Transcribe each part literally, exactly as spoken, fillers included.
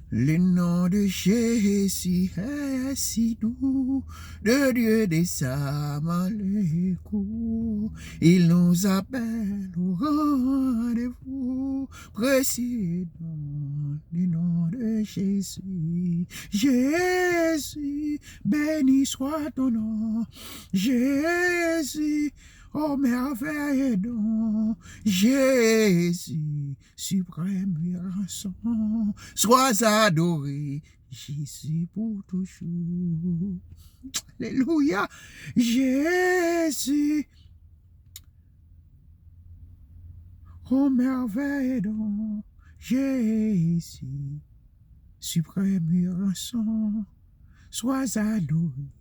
Le nom de Jésus est si doux, de Dieu descend le coup. Il nous appelle au rendez-vous. Précieux dans le nom de Jésus. Jésus, béni soit ton nom. Jésus, oh merveilleux don. Jésus, suprême rançon. Sois adoré, Jésus pour toujours. Alléluia. Jésus, oh merveilleux don. Jésus, suprême rançon. Sois adoré,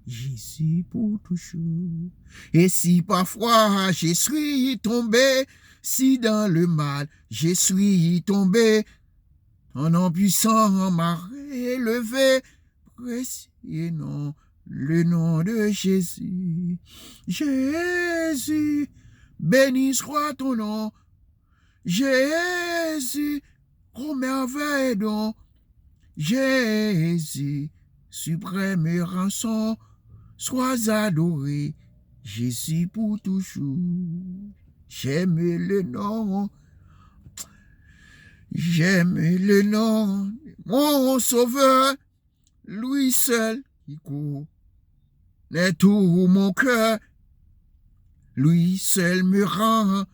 Jésus pour toujours. Et si parfois je suis tombé, si dans le mal je suis tombé, ton nom puissant m'a relevé, précieux nom, le nom de Jésus. Jésus, béni soit ton nom. Jésus, oh merveilleux don. Jésus, suprême rançon, sois adoré, Jésus pour toujours. J'aime le nom, j'aime le nom, mon sauveur, lui seul qui connaît tout mon cœur, lui seul me rend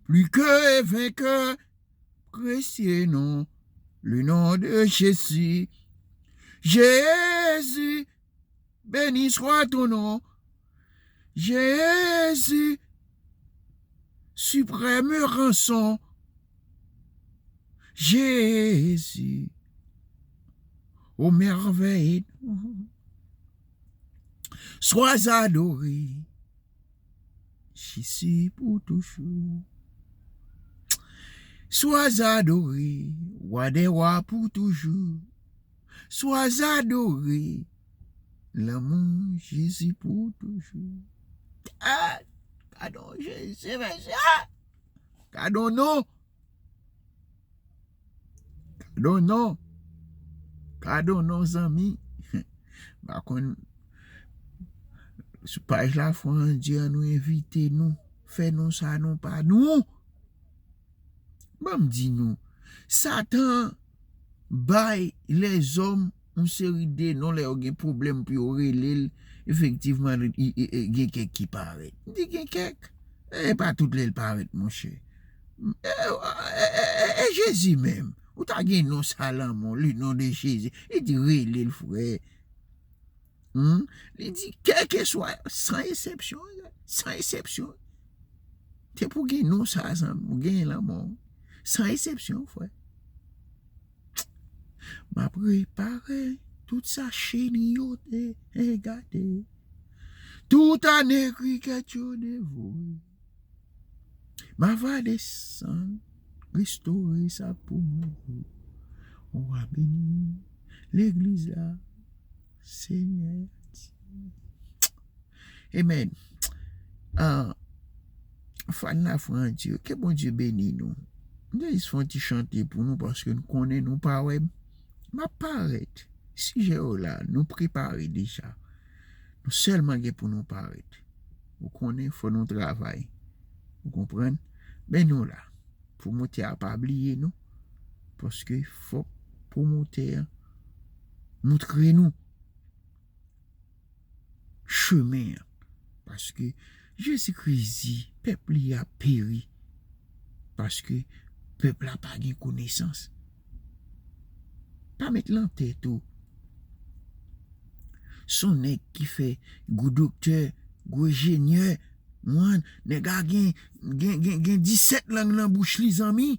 plus que vainqueur. Précieux nom, le nom de Jésus. Jésus, béni soit ton nom. Jésus, suprême rançon. Jésus, ô merveilleux nom. Sois adoré, Jésus pour toujours. Sois adoré, roi des rois pour toujours. Sois adoré, l'amour Jésus pour toujours. Ah, gadon Jezi, mesye. Gadon non. Gadon non. Gadon non, zanmi. M pa konn, sou paj Lafwa an Dye an, nou envite nou fè non sa non pa nou. Ban m di nou, Satan bay lèzòm yon seri de non lè yo gen pwoblèm pou yo rele l. Efektivman, gen kèk ki parèt. M di gen kèk. E pa tout lè l parèt, monchè. E, e, e, e, e Jezi menm, ou ta gen non sa lanmò, le nom de Jésus. Li di rele l, frè. Hmm? Li di, kèlkeswa, san eksepsyon, san eksepsyon. Te pou gen non sa, zanmi, ou gen lanmò. San eksepsyon, frè. M ap repare tout sa cheni yo te egate. Tout ane krikèt yo devore. M ava desann, restore sa pou mwen yo. Ou a beni legliz la, Senyè. Amen. Ah, fan Lafwa an Dye, ke Bondye beni nou. M te jis fè yon ti chante pou nou paske n konnen nou pa wè m. M ap parèt. Sijè yo la, nou prepare deja. Nou sèlman gen pou nou parèt. Ou konnen, fò nou travay. Ou konprann? Men nou la. Pwomotè a pa bliye nou. Paske fòk pwomotè a moutre nou chemen an. Paske Jezi Kris di, pèp li ap peri. Paske pèp la pa gen konesans. Pa met lan tèt ou. Se yon nèg ki fè gwo doktè, gwo enjenyè. Mwen, nèg la gen, gen, gen, gen disèt lang nan bouch li, zanmi.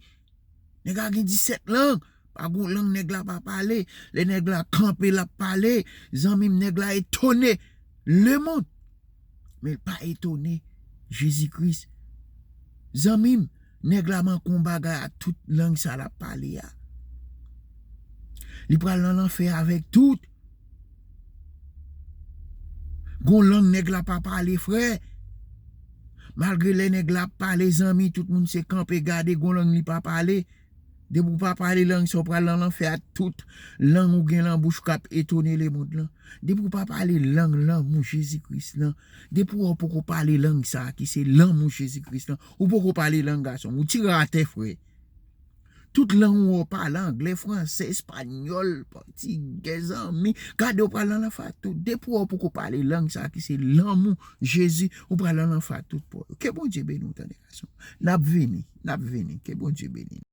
Nèg la gen disèt lang. Pa gon lang nèg la pa pale. Lè nèg la kanpe, l ap pale. Zanmi m, nèg la etone lemonn. Men l pa etone Jezi Kris. Zanmi m, nèg la manke yon bagay ak tout lang sa l ap pale a. Li pral nan lanfè avèk tout. Gon lang nèg la pa pale, frè. Malgre lè nèg la ap pale, zanmi, tout moun se kanpe gade, gon lang li pa pale. Depi w pa pale lang sa, w pral nan lanfè ak tout lang ou gen nan bouch ou k ap etone lemonn lan. Depi w pa pale lang lanmou Jezi Kris lan, depi w poko pale lang sa a ki se lanmou Jezi Kris lan, ou poko pale lang gason m, ou tire atè, frè. Tout lang ou wè w pale, anglè, fransè, espanyòl, pòtigè, zanmi, gade w pral nan lanfè ak tout. Depi w poko pale lang sa a ki se lanmou Jezi, ou pral nan lanfè ak tout pòv yo. Ke Bondye beni w, tande gason. N ap vini, n ap vini. Ke Bondye beni nou.